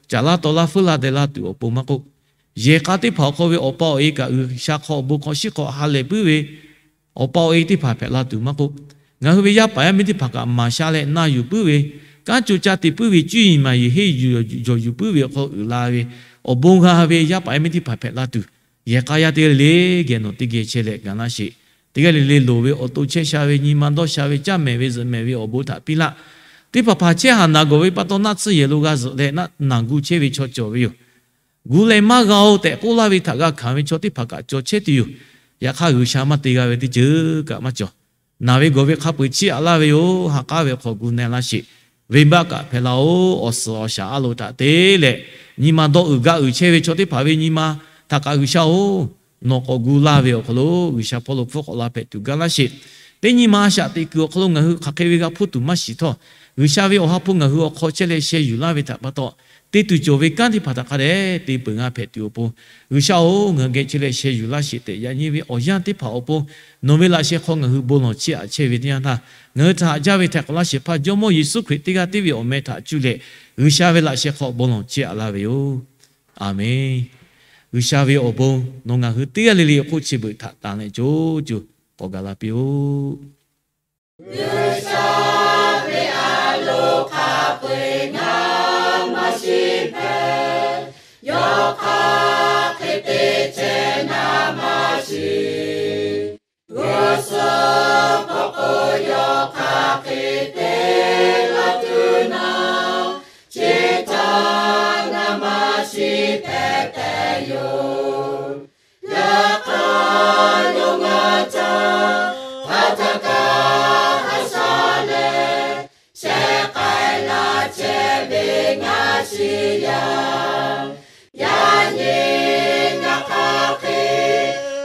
caˍ laˇ taw laˇ feuˉ laˇ deh laˇ tuˬ awˬ pon maˇ k'oˆ, yehˬ k'a teˇ hpaˍ awˬ hk'aw ve awˬ pa awˬ e kaꞈ G'uiˬsha hk'aw awˬ bon hk'aw shiˉ hk'aw ha lehˬ puiˉ ve awˬ pa awˬ e teˇ hpaˍ hpehꞈ la tuˬ maˇ k'oˆ, ngaˬ hui ve yaˇ paˍ yaˇ miˇ teˇ hpaˍ kaꞈ maˍ sha leh na yuˬ puiˉ ve, kanˉ co caˇ te puiˉ ve, cuˇ yiˍ maˍ yiˍ henˇ yuˬ yuˬ yuˬ puiˉ ve awˬ hk'aw uiˍ la ve awˬ bon g'a ve yaˇ paˍ yaˇ miˇ teˇ hpaˍ hpehꞈ la tuˬ, yehˬ k'a yaˇ teˇ g'aˇ le le geh nawˬ teˇ geh chehˇ leh gaˬ laˇ sheˍ. Teˇ g'aˇ le le loˍ ve awˬ to chehˇ sha ve, nyi ma dawˇ sha ve, caˇ mehˍ ve zuhꞈ mehˍ ve awˬ bon htaꞈ piˇ laˇ. Teˇ hpaˍ hpaˍ chehˇ haˍ naˬ gawˬ ve pa taw naˆ tsuhˇ yehˬ lo g'a zuhꞈ leh naˆ naˬ gu chehˇ ve chaw cawˬ ve yoˬ. Gu leh maˇ g'a-oˬ tehꞈ k'oˆ laˇ ve htaꞈ g'a hkanˍ ve chaw teˇ hpaˍ kaꞈ cawˬ chehˇ tuˬ yoˬ. Yaꞈ hk'aˇ, G'uiˬsha maˇ te g'a ve teˇ ceuˬ kaꞈ maˇ cawˬ. Naˬ ve gawˬ ve hk'a peu-eˬ chiˇ aꞈ laˇ ve yoˬ. Ha k'aˉ ve hk'aw gu na-e laˇ sheˍ. Venˇbaˆ kaꞈ hpehꞈ la-oˬ. Awˬ suhˍ awˬ shaˍ a loˍ htaꞈ te leh, nyi ma dawˇ uiˍ gaˇ uiˍ chehˇ ve chaw teˇ hpaˍ ve nyi ma htaꞈ kaꞈ G'uiˬsha-oˬ, nawˬ k'awꞈ gu laˇ ve awˬ hk'aw lo G'uiˬsha hpawˇ lo hpfuhˇ k'awꞈ la hpehꞈ tuˬ gaˇ laˇ sheˍ. Teˇ nyi ma a shaꞈ teꞈ kuiˬ awˬ hk'aw lo ngaˬ hui hk'aˬ hk'e ve g'a hpuˇ tuˬ maˇ shiˍ htawˇ, G'uiˬsha ve awˬ ha hpu ngaˬ hui awˬ hk'aw chehˇ leh sheh yuˬ laˇ ve htaꞈ pa taw, te tuˬ cawˬ ve kanˉ teˇ hpaˍ htaꞈ hk'a dehꞈ te peuˬ g'a hpehꞈ tuˬ awˬ pon, G'uiˬsha-oˬ, ngaˬ hui geh chehˇ leh sheh yuˬ laˇ sheˍ tehꞈ yaꞈ nyi ve awˬ yanˇ teˇ hpaˍ awˬ pon, nawˬ ve laꞈ sheh hk'aw ngaˬ hui bon lawˬ chiˇ aꞈ chehˇ ve teˇ yanˇ htaˇ, ngaˬ hui htaꞈ haꞈ jaˇ ve htaiˍ hk'awꞈ laˇ shehˍ hpaˇ Jawˇmawˇ Yeˍsuˆ Hkriꞈ teˇ g'aˇ tiˉ ve awˬ meh htaꞈ cuˇ leh, G'uiˬsha ve laꞈ sheh hk'aw bon lawˬ chiˇ aꞈ laˇ ve yoˬ. Aˬmenˍ. G'uiˬsha ve awˬ bon nawˬ ngaˬ hui teˇ g'aˇ le le awˬ hk'oˆ chi beuꞈ htaꞈ tanˍ leh co co k'awꞈ gaˬ la piˇ-oˆ. G'uiˬsha ve a loˍ hk'a peu-eˬ ngaˬ maˇ shiˍ hpehꞈ, yawˇ hk'aˬ hk'e te chehˇ naˍ maˇ shiˍ. G'uˇ suhˍ hk'aw k'o yawˇ hk'aˬ hk'e te laˇ tuˬ naˍ, chi htaꞈ ngaˬ maˇ shiˍ hpehꞈ tehꞈ yoˬ. Yaꞈ hk'aˇ, yawˇ ngaˬ htaꞈ hk'aˬ htaˇ kaꞈ haꞈ shaˉ leh, shehˍ k'ai laˇ chehˇ ve ngaˬ shiˍ yaˇ. Yaꞈ nyi ngaˬ hk'aˬ hk'e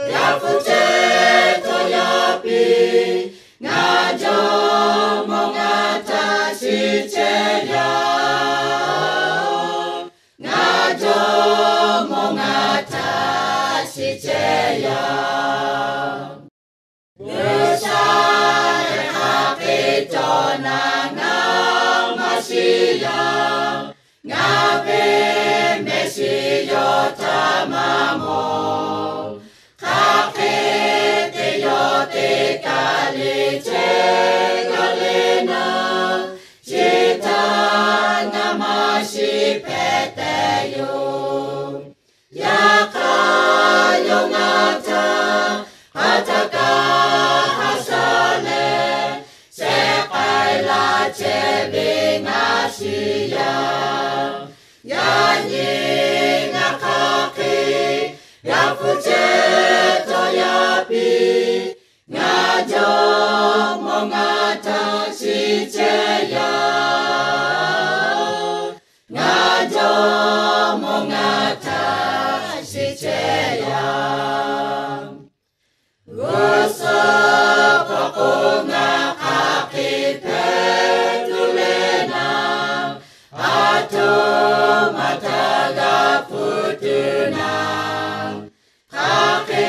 g'a hpfuhˇ chehˇ htawˇ yaˇ piˇ, ngaˬ jawˇmawˇ ngaˬ htaꞈ shiˍ chehˇ yaˇ. Ngaˬ jawˇmawˇ ngaˬ htaꞈ shiˍ chehˇ yaˇ. G'uiˬsha lehˬ hk'aˬ hk'e cawˬ naˍ ngaˬ maˇ shiˍ yaˇ. Ngaˬ ve mehˆ shiˍ yawˇ htaꞈ maˇ mawˬ. Hk'aˬ hk'e te yawˇ te kaꞈ le chehˇ g'a le naˍ, chi htaꞈ ngaˬ maˇ shiˍ hpehꞈ tehꞈ yoˬ. Yaꞈ hk'aˇ, yawˇ ngaˬ htaꞈ hk'aˬ htaˇ kaꞈ haꞈ shaˉ leh, shehˍ k'ai laˇ chehˇ ve ngaˬ shiˍ yaˇ. Yaꞈ nyi ngaˬ hk'aˬ hk'e g'a hpfuhˇ chehˇ htawˇ yaˇ piˇ, ngaˬ jawˇmawˇ ngaˬ htaꞈ shiˍ chehˇ yaˇ. Ngaˬ jawˇmawˇ ngaˬ htaꞈ shiˍ chehˇ yaˇ. G'uˇ suhˍ hk'aw k'o ngaˬ hk'aˬ hk'e hpehꞈ tuˬ le naˍ, aˬ htoꞈ ma htaꞈ g'a hpfuhˇ tuˬ naˍ, hk'aˬ hk'e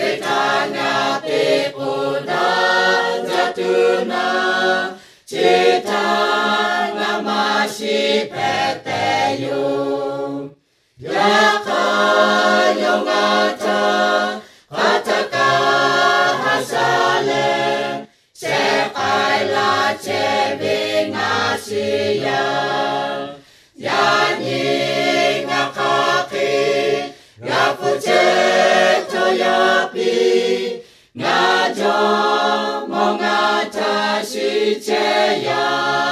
ve htaꞈ ngaˬ te k'o daꞈ jaˇ tuˬ naˍ, chi htaꞈ ngaˬ maˇ shiˍ hpehꞈ tehꞈ yoˬ. Yaꞈ hk'aˇ, yawˇ ngaˬ htaꞈ hk'aˬ htaˇ kaꞈ haꞈ shaˉ leh, shehˍ k'ai laˇ chehˇ ve ngaˬ shiˍ yaˇ. Yaꞈ nyi ngaˬ hk'aˬ hk'e g'a hpfuhˇ chehˇ htawˇ yaˇ piˇ, ngaˬ jawˇmawˇ chi chehˇ yaˇ